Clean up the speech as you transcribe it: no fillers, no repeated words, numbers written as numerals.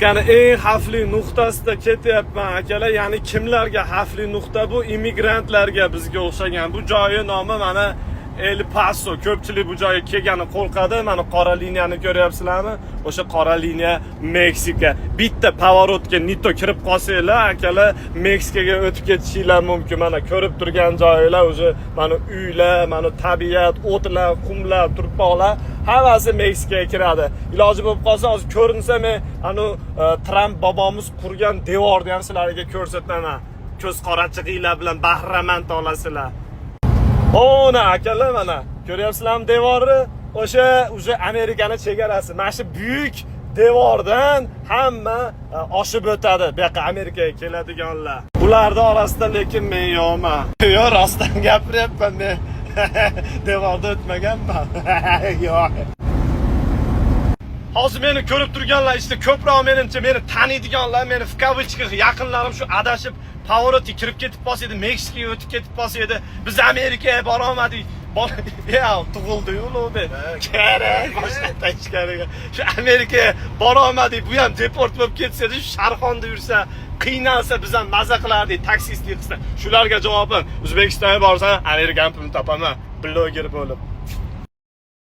Ya'ni eng xavfli nuqtasida ketyapman, akalar. Ya'ni kimlarga xavfli nuqta bu? Immigrantlarga, bizga o'xshagan. Bu joyi nomi mana El Paso. Ko'pchilik bu joyga kelgani qo'rqadi. Mana qora liniyani ko'ryapsizlarmi? O'sha qora liniya Meksika. Bitta поворот ga не то kirib qolsanglar, akalar, Meksikaga o'tib ketishinglar mumkin. Mana ko'rib turgan joylar уже mana uylar, mana tabiat, o'tlar, qumlar, turpoqlar, hammasi Meksikaga kiradi. Iloji bo'lib qolsa, hozir ko'rinsa, men anu Tramp bobomiz qurgan devorni ham sizlarga ko'rsataman. Ko'z qorachig'inglar bilan bahramand olasizlar. Ona, akalar, mana ko'ryapsizlarmi devorni? O'sha уже Amerikani chegarasi. Mana shu buyuk devordan hamma oshib o'tadi bu yoqqa, Amerikaga keladiganlar. Ularni orasida lekin men yo'qman. Yo'q, rostdan gapiryapman men. Devorda o'tmaganman. Yo'q. Hozir meni ko'rib turganlar, işte ko'proq menimcha meni taniydiganlar, meni в кавычках yaqinlarim shu adashib поворот ga kirib ketib qolsa edi, Meksikaga o'tib ketib qolsa edi, biz Amerikaga borolmadik. Ya, tug'ildi-yu Ulug'bek. Kerak, boshqatdan ichkariga. Shu Amerikaga borolmadik, bu ham deport bo'lib ketsa edi, shu Sharxonda yursa, qiynalsa, biz ham maza qilardik, taksistlik qilsa. Shularga javobim: O'zbekistonga borsam, Amerikani pulini topaman, bloger bo'lib.